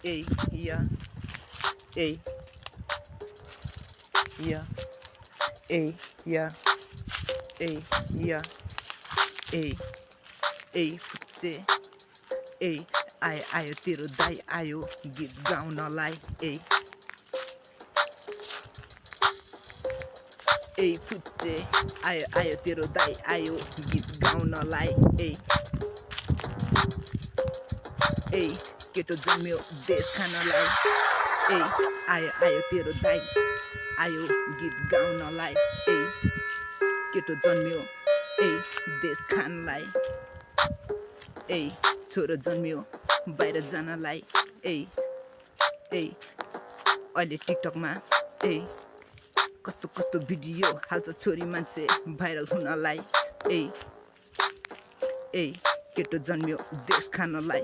Hey, yeah, hey, yeah, hey, yeah, hey, yeah, hey, hey, फुच्चे ए आयो तेरो दाई आयो गीत गाउनलाई ए ए फुच्चे आयो तेरो दाई आयो गीत गाउनलाई ए ए केटो जन्म्यो देश खानलाई ए आयो तेरो दाई आयो गीत गाउनलाई ए केटो जन्म्यो ए देश खानलाई ए छोरो जन्मियो बाहिर जानलाई ए ए अहिले टिकटकमा ए कस्तो कस्तो भिडियो हाल्छ छोरी मान्छे भाइरल हुनलाई ए ए केटो जन्मियो देश खानलाई